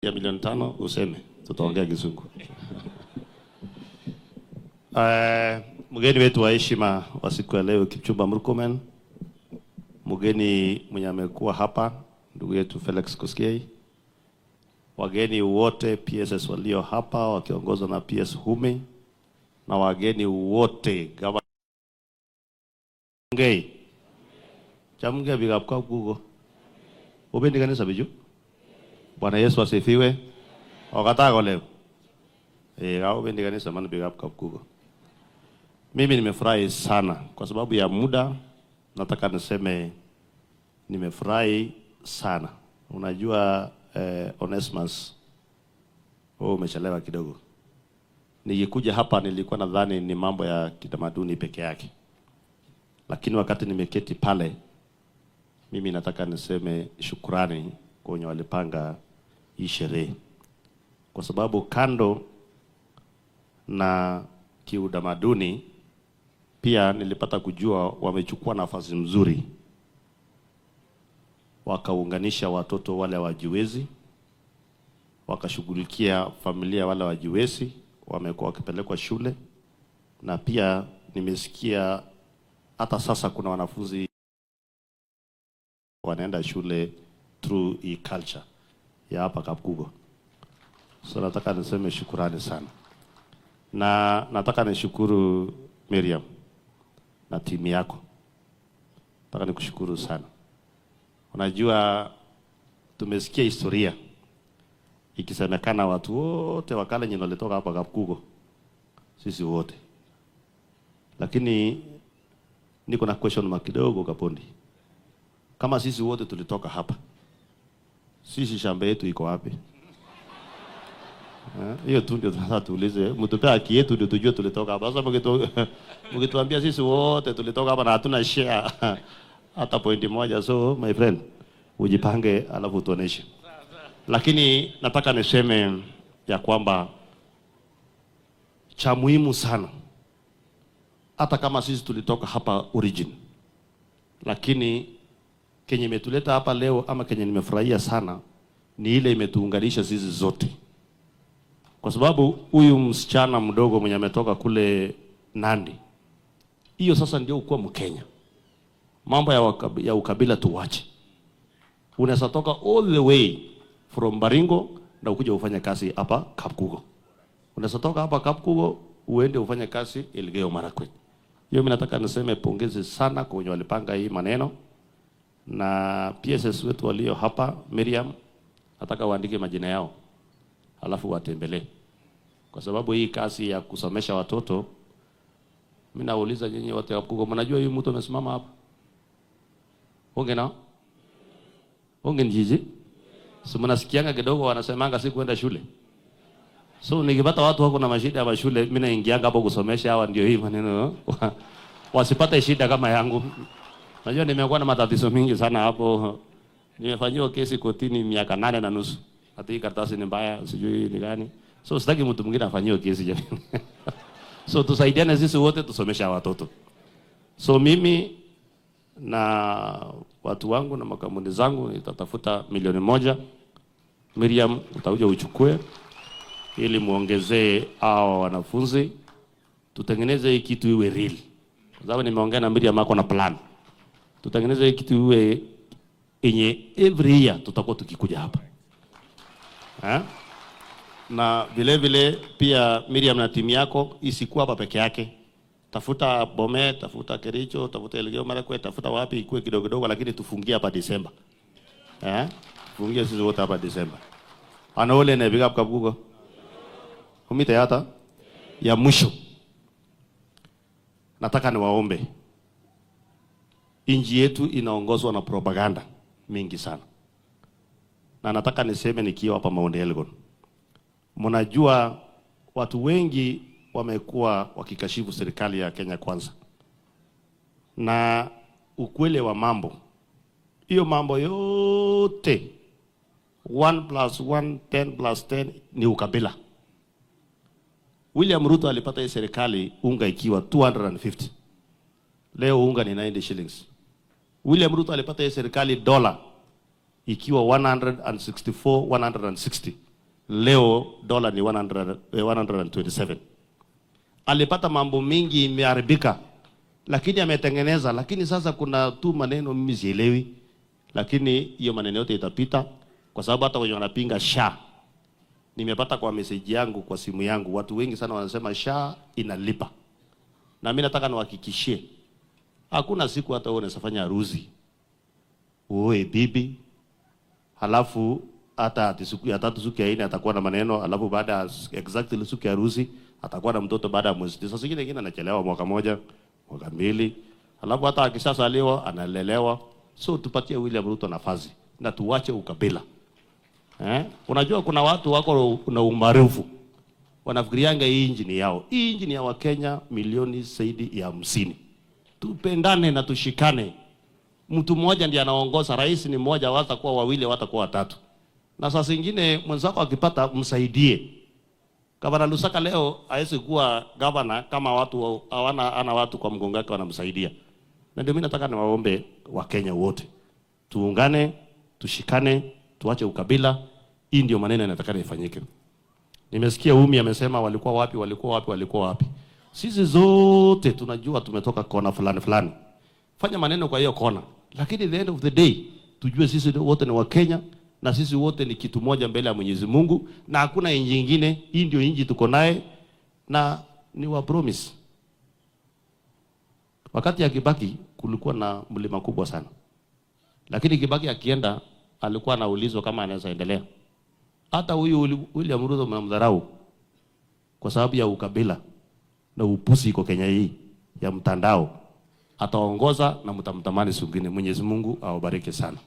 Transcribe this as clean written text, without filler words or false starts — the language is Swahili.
Ya milioni 5 useme, tutaongea Kizungu. Mgeni wetu wa heshima wa siku ya leo, Kipchumba Murkomen, mgeni mwenye amekuwa hapa, ndugu yetu Felix Koskei, wageni wote PSs walio hapa wakiongozwa na PS Humi na wageni wote gava ngei chamge bikap Kapkugo. Ubendi kanisa biju? Bwana Yesu asifiwe. Wakataka leo. Eh, au bendi kanisa maana bikap Kapkugo. Mimi nimefurahi sana kwa sababu ya muda, nataka niseme nimefurahi sana. Unajua, Onesmus, wewe umechelewa kidogo. Nikikuja hapa nilikuwa nadhani ni mambo ya kitamaduni peke yake, lakini wakati nimeketi pale, mimi nataka niseme shukrani kwa wenye walipanga hii sherehe, kwa sababu kando na kiutamaduni pia nilipata kujua wamechukua nafasi mzuri, wakaunganisha watoto wale wajiwezi, wakashughulikia familia wale wajiwezi, wamekuwa wakipelekwa shule, na pia nimesikia hata sasa kuna wanafunzi wanaenda shule through hii culture ya hapa Kapkugo. So nataka niseme shukurani sana, na nataka nishukuru Miriam na timu yako. Nataka nikushukuru sana. Unajua, tumesikia historia ikisemekana watu wote wa Kalenjin walitoka hapa Kapkugo, sisi wote, lakini niko na question mark kidogo, Kapondi. Kama sisi wote tulitoka hapa, sisi shamba yetu iko wapi? Hiyo tu ndio sasa tuulize, mtupe haki yetu ndio tujue tulitoka hapa. Sasa mkituambia sisi wote tulitoka hapa na hatuna share hata pointi moja, so my friend, ujipange alafu tuoneshe. Lakini nataka niseme ya kwamba cha muhimu sana, hata kama sisi tulitoka hapa origin, lakini kenye imetuleta hapa leo ama kenye nimefurahia sana ni ile imetuunganisha sisi zote, kwa sababu huyu msichana mdogo mwenye ametoka kule Nandi, hiyo sasa ndio ukuwa Mkenya. Mambo ya ukabila tuwache. Unaweza toka all the way from Baringo na ukuja ufanye kazi hapa Kapkugo. Unaweza toka hapa Kapkugo uende ufanye kazi Elgeyo Marakwet. Hiyo mimi nataka niseme pongezi sana kwa wenye walipanga hii maneno na PSs wetu walio hapa. Miriam, nataka waandike majina yao alafu watembelee, kwa sababu hii kazi ya kusomesha watoto, mimi nauliza nyinyi wote wa Kapkugo, mnajua huyu mtu amesimama hapa? Onge nao onge njiji, si mnasikianga kidogo wanasemanga si kwenda shule. So nikipata watu wako na mashida ya shule, mimi naingianga hapo kusomesha hawa, ndio hii maneno wasipate shida kama yangu. Najua nimekuwa na matatizo mingi sana hapo. Nimefanyiwa kesi kotini miaka 8.5. Hata hii karatasi ni mbaya, sijui ni gani. So sitaki mtu mwingine afanyiwe kesi, jamani. So tusaidiane sisi wote tusomesha watoto. So mimi na watu wangu na makampuni zangu nitatafuta milioni 1. Miriam, utakuja uchukue ili muongezee hawa wanafunzi, tutengeneze hii kitu iwe real, kwa sababu nimeongea na Miriam, ako na plan. Tutengeneze hii kitu iwe yenye every year tutakuwa tukikuja hapa, ha? Na vile vile pia Miriam na timu yako isikuwa hapa peke yake. Tafuta Bomet, tafuta Kericho, tafuta Elgeyo Marakwet, tafuta wapi ikuwe kidogo kidogo, lakini tufungie hapa Disemba. Eh? Tufungie sisi wote hapa Disemba. Anaole ne big up Kapkugo. Umite hata ya mwisho. Nataka niwaombe. Inji yetu inaongozwa na propaganda mingi sana. Na nataka niseme nikiwa hapa Mount Elgon. Mnajua watu wengi wamekuwa wakikashifu serikali ya Kenya Kwanza. Na ukweli wa mambo, hiyo mambo yote 1 plus 1, 10 plus 10 ni ukabila. William Ruto alipata hii serikali unga ikiwa 250. Leo unga ni 90 shillings. William Ruto alipata hii serikali dola ikiwa 164, 160. Leo dola ni 100, 127. Alipata mambo mingi imeharibika, lakini ametengeneza. Lakini sasa kuna tu maneno mimi sielewi, lakini hiyo maneno yote itapita, kwa sababu hata wenye wanapinga SHA nimepata kwa message yangu kwa simu yangu, watu wengi sana wanasema SHA inalipa, na mimi nataka niwahakikishie hakuna siku hata wewe unaweza fanya harusi uoe bibi halafu hata ati siku ya tatu, siku ya nne atakuwa na maneno, halafu baada ya exactly siku ya harusi atakuwa na mtoto baada ya mwezi 9. Zingine ingine anachelewa mwaka moja, mwaka mbili, halafu hata akishazaliwa analelewa. So tupatie William Ruto nafasi na tuwache ukabila. Eh? Unajua kuna watu wako na umaarufu wanafikirianga hii nchi ni yao. Hii nchi ni ya Wakenya milioni zaidi ya 50. Tupendane na tushikane. Mtu mmoja ndiye anaongoza, rais ni mmoja, watakuwa wawili, watakuwa watatu. Na saa zingine mwenzako akipata, msaidie. Gavana Lusaka leo hawezi kuwa gavana kama watu hawana ana watu kwa mgongo wake wanamsaidia. Na ndio mimi nataka niwaombe Wakenya wote tuungane, tushikane, tuache ukabila. Hii ndio maneno yanatakana ifanyike. Nimesikia Umi amesema walikuwa wapi, walikuwa wapi, walikuwa wapi. Sisi zote tunajua tumetoka kona fulani fulani. Fanya maneno kwa hiyo kona, lakini the end of the day tujue sisi wote ni Wakenya na sisi wote ni kitu moja mbele ya Mwenyezi Mungu, na hakuna nchi nyingine. Hii ndio nchi tuko naye, na ni wa promise. Wakati ya Kibaki kulikuwa na mlima kubwa sana, lakini Kibaki akienda alikuwa anaulizwa kama anaweza endelea. Hata huyu William Ruto mnamdharau kwa sababu ya ukabila na upuzi iko Kenya hii ya mtandao. Ataongoza na mtamtamani siku ingine. Mwenyezi Mungu awabariki sana.